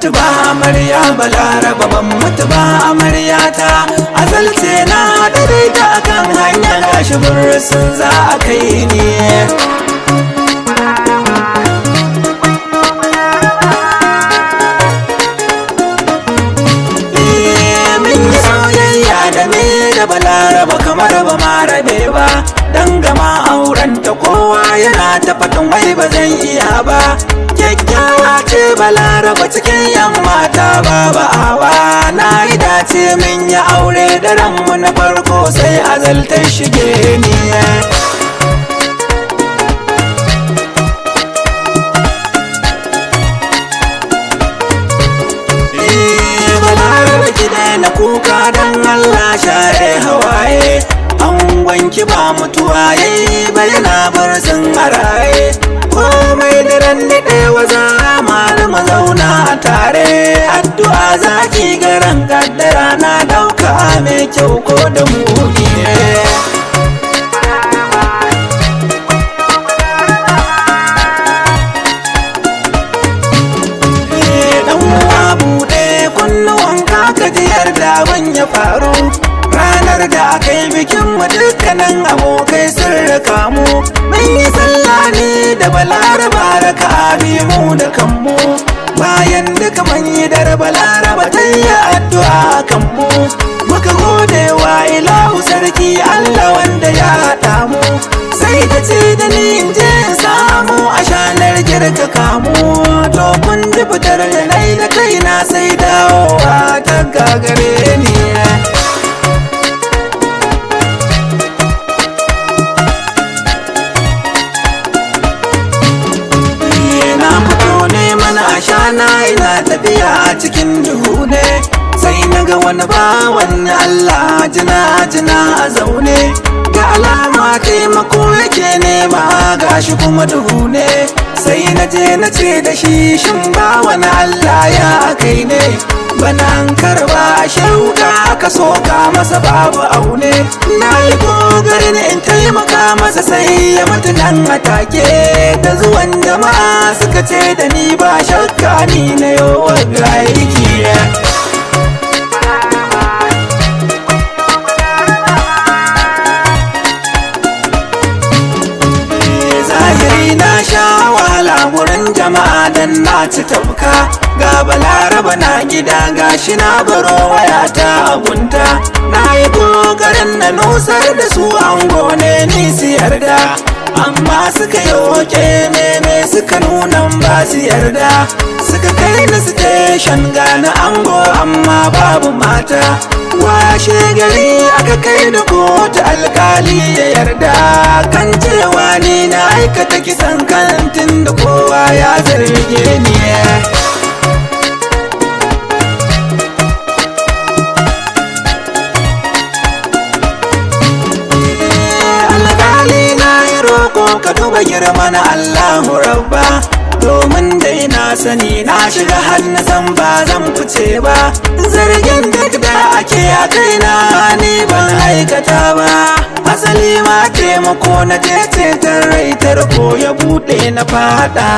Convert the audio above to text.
Mutu ba amarya Balaraba, ban mutu ba amaryata. Azalce na haɗari ta akan hanya, gashi bursun za a kai ni. Mun yi soyayya da me da Balaraba kamar ba ma rabe ba. Dan gama aurenta kowa yana ta faɗin wai ba zan iya ba. Kyakkyawa ce Balaraba cikin yan mata babu awa. Na yi dace mun yi aure daren mu na farko sai azaltar shige ni. Balaraba ki daina kuka don Allah share hawaye. An wanki ba mutuwa yayi ba yana bar sun haraye. Komai daren daɗewa za malama zauna a tare. Addu'a za ki garan kaddara na ɗauka mai kyau ko da muni ne. Dan uwa buɗe kunnuwanka ka ji yarda abin ya faru. Ranar da aka yi bikin mu dukkanin abokai sun raka mu. Mun yi sallah ne da Balaraba raka mu da kanmu. Bayan duka mun yi dar Balaraba ta yi addu'a kanmu. Muka gode wa ilahu sarki Allah wanda ya haɗa mu. Sai ta ce da ni in je in samu a shanar girka kamu. To kun ji fitar da nai da kaina sai dawowa ta gagare ni. Na fito neman ashana ina tafiya a cikin duhu ne. Sai na ga wani bawan Allah jina jina a zaune. Ga alama taimako yake nema gashi kuma duhu ne. Sai na je na ce da shi shin bawan Allah ya kai ne. Bana an karba a shauka aka soka masa babu aune. Na yi kokarin in taimaka masa sai ya mutu nan a take. Da zuwan jama'a suka ce da ni ba shakka ni na yau ga aiki. Zahiri na sha wahala gurin jama'a dan na ci tafka. Ga Balaraba na gida gashi na baro wayata a gunta. Na yi kokarin na nusar da su ango ne ni su yarda. Amma suka yi oke meme suka nuna ba su yarda. Suka kai ni station gani ango amma babu mata. Washe gari aka kai ni kotu alkali ya yarda. Kan cewa ni na aikata kisan kantin da kowa ya zarge ni. Alkali na yi roko ka duba girman Allahu Rabba. Domin dai na sani na shiga hannu san ba zan fice ba. Zargin duk da ake a kaina ni ban aikata ba. Asali ma taimako na je ceton rai tarko ya buɗe na fada.